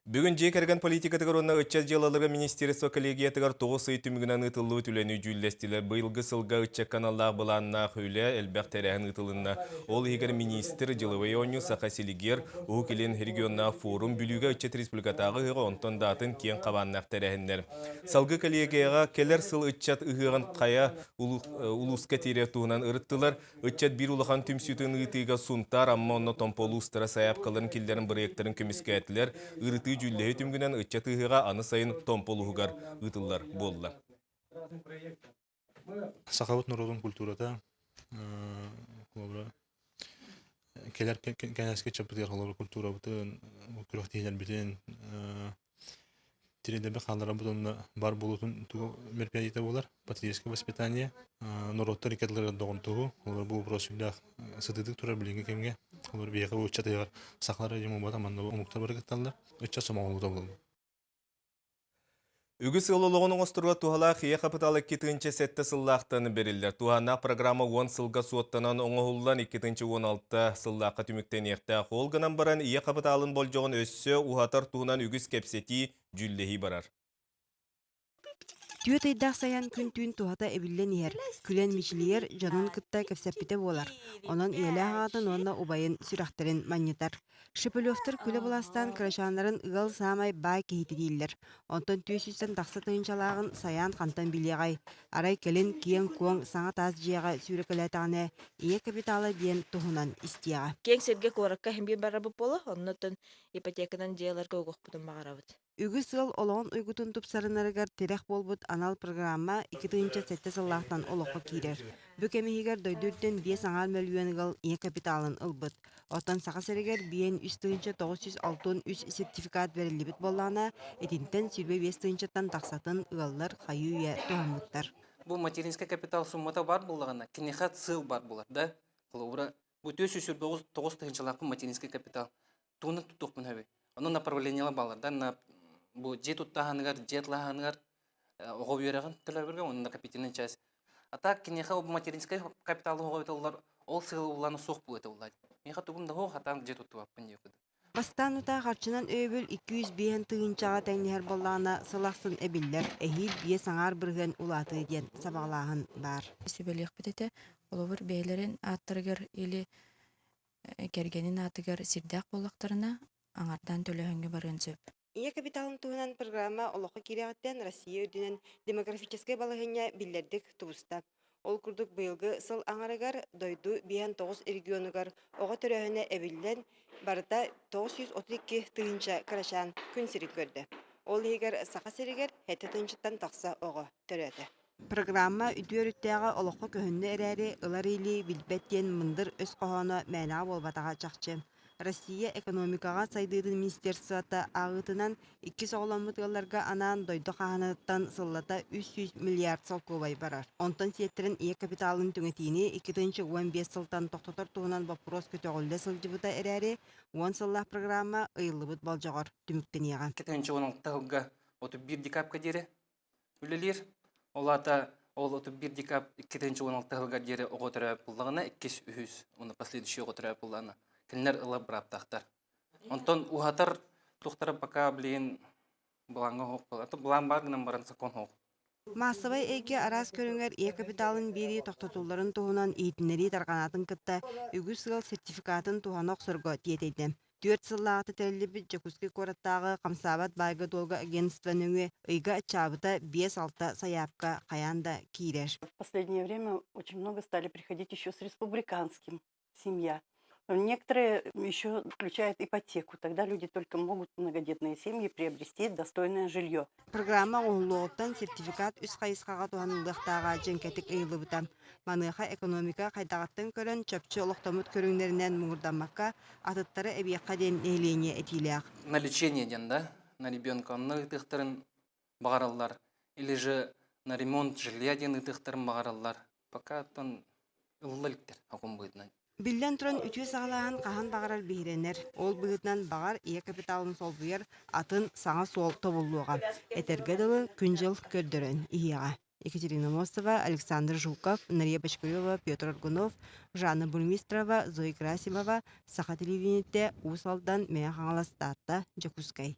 Бүгүн дьиэ кэргэн политикатыгар уонна ыччат дьыалаларыгар министерство коллегиятыгар 9 ый түмүгүнэн ыытыллыбыт үлэни дьүүллэстилэр. Быйылгы сылга ыччакка аналлаах былааннаах үлэ элбэх тэрээһин ыытылынна. Ол иһигэр министр дьылыбай оонньуу Саха силигиэр, Уһук Илин регионнаах форум, Бүлүүгэ ыччат республикатааҕы ыһыаҕа, онтон да атын киэҥ хабааннаах тэрээһиннэр. Салгыы коллегияҕа кэлэр сыл ыччат ыһыаҕын хайа улууска тиэрэр туһунан ырыттылар. Ыччат биир улахан түмсүүтүн ыытыыга Сунтаар, Амма уонна Томпо улуустара сайаапкаларын киллэрэн бырайыактарын көмүскээтилэр. Ырытыы дьүүллэһии түмүгүнэн ыччат ыһыаҕа аны сайын Томпо улууһугар ыытыллар буолла. Сахабыт норуотун культурата холобура кэлэр кэнэски чаппытыгар холобура культурабытын күрэхтэһиилэрбитин Тириэньэрбит хаалларабыт уонна баар буолуутун тугу мероприятиета буолар патриотическое воспитание норуоттар икки ардыларыгар доҕордоһуу олор бу вопрос сүрдээх сытыытык турар билиҥҥи кэмҥэ олор биһиэхэ бу ыччат ыйыгар сахалар эрэ буолбатах манна омуктар бары кытталлар ыччат сомоҕолуута буолла. Үгүс ыал олоҕун оҥосторго туһалаах ийэ хапытаал 2007 сыллаахтан бэриллэр. Туһааннаах программа 10 сылга суоттанан оҥоһуллан 2016 сыллаахха түмүктэниэхтээх. Ол гынан баран ийэ хапытаалын болдьоҕун өссө уһатар туһунан үгүс кэпсэтии, дьүүллэһии барар. Түөрт ыйдаах сайан күн-түүн туһата эбиллэн иһэр, күлэн мичилийэр дьонун кытта кэпсэппитэ буолар. Онон ийэлээх аҕатын уонна убайын сүрэхтэрин манньытар. Шепелевтэр күлэ былаастаан кырачааннарын ыал саамай баай киһитэ дииллэр. Онтон 400-тэн тахса тыһыынчалааҕын Сайаан хантан билиэҕэй? Арай кэлин киэҥ-куоҥ саҥа таас дьиэҕэ сүүрэкэлээтэҕинэ, ийэ капитала диэн туһунан истиэҕэ. Киэҥ сиргэ куоракка иһин биир барарбыт буолуо, оннуттан ипотеканан дьиэ ыларга угуохпутун баҕарабыт. Үгүс ыал олоҕун уйгутун тупсарынарыгар тирэх буолбут анал программа 2007 сыллаахтан олоххо киирэр. Бу кэм иһигэр дойду үрдүн 5,5 мөлүйүөн ыал ийэ капиталын ылбыт. Оттон Саха сиригэр 53 963 сертификат бэриллибит буоллаҕына, итинтэн 25 тыһыынчаттан тахсатын ыаллар хайыы-үйэ туһаммыттар. Бу материнскай капитал суммата баар буоллаҕына, киниэхэ сыал баар буолар да. Холобура, бу 429 тыһыынчалаахпын материнский капитал тугунан туттуохпун сөбүй? Ону направлениелар бааллар да, на бу дьиэ туттааһыныгар, дьиэ атлааһыныгар оҕо үөрэҕин төлөбүргэ уонна накопительная часть. А так киниэхэ ол материнскай капиталы оҕо этэллэр, ол сыаллана суох буолуо этэ Миэхэ тугум да суох, хатаан дьиэ туттубаппын диye курдук. Бастаан утаа харчынан өйөбүл 205 тыһыынчаҕа тэҥнэһэр буоллаҕына, сыл ахсын эбиллэр, эһиил 5,5% улаатыа диэн сабаҕалааһын баар. Сүбэлиэхпит этэ, холобур, бэйэлэрин ааттарыгар или кэргэнин аатыгар сирдээх буоллахтарына, аҥардаан төлөөһүҥҥэ барыан сөп. Ийэ капиталын туһунан программа олоххо киириэҕиттэн Россия үрдүнэн демографическай балаһыанньа биллэрдик тубуста. Ол курдук быйылгы сыл аҥарыгар дойду 59 регионугар оҕо төрөөһүнэ эбиллэн, барыта 932 тыһыынча кырачаан күн сирин көрдө. Ол иһигэр Саха сиригэр 7 тыһыынчаттан тахса оҕо төрөөтө. Программа үтүө өрүттээҕэ олоххо көһүннэ эрээри, ылар илии билбэт диэн мындыр өс хоһооно мээнэҕэ буолбатаҕа чахчы. Россия экономикаҕа сайдыытын министерствота ааҕыытынан, иккис оҕоломмут ыалларга анаан дойду хааһынатыттан сыллата 300 миллиард солкуобай барар. Онтон сиэттэрин ийэ капиталын түҥэтиини 2015 сылтан тохтотор туһунан боппуруос көтөҕүллэ сылдьыбыта эрээри, уон сыллаах программа ыйыллыбыт болдьоҕор түмүктэниэҕэ. 2016 сылга 31 декабрьга диэри үлэлиир. Ол аата ол 31 декабрь 2016 сылга диэри оҕо төрөөбүт буоллаҕына, иккис, үһүс уонна последующий оҕо төрөөбүт буоллаҕына, кинилэр ылар бырааптаахтар. Онтон уһатар туохтара пока билигин былааҥҥа суох буолар. Былаан баар гынан баран сокуон суох. Маассабай эйгэ араас көрүҥэр ийэ капиталын биэрии тохтотулларын туһунан иһитиннэрии тарҕанаатын кытта үгүс ыал сертификатын туһана охсорго тиэтэйдэ. Түөрт сыллааҕыта тэриллибит Дьокуускай куораттааҕы хамсаабат баайга-дуолга агентство нөҥүө ыйга аччаабыта 5-6 сайаапка хайаан да киирэр. В последнее время очень много стали приходить еще с республиканским семья. Некоторые еще включают ипотеку. Тогда люди только могут, многодетные семьи, приобрести достойное жилье. Программа оҥоһуллуоҕуттан сертификат үс хайысхаҕа туһаныллыахтааҕа дьэҥкэтик ыйыллыбыта. Маныаха экономика хайдаҕыттан көрөн, чопчу олохтоммут көрүҥнэринэн муҥурдаммакка, атыттары эбиэххэ диэн нэһилиэнньэ этиилээх. На лечение диэн да, на ребенка онно ыытыахтарын баҕараллар. Или же на ремонт жилья диэн ыытыахтарын баҕараллар. Пока оттон ылла иликтэр акун быһыытынан. Биллэн туран, үтүө саҕалааһын хаһан баҕарар биһирэнэр. Ол быһыытынан, баҕар, ийэ капиталын солбуйар атын саҥа суол тобуллуоҕа. Этэргэ дылы, күн-дьыл көрдөрөн иһиэҕэ. Екатерина Мостова, Александр Жуков, Нария Бочкарева, Петр Аргунов, Жанна Бурмистрова, Зоя Герасимова, Саха телевидениетэ, Уус Алдан, Мэҥэ Хаҥалас, Таатта, Дьокуускай.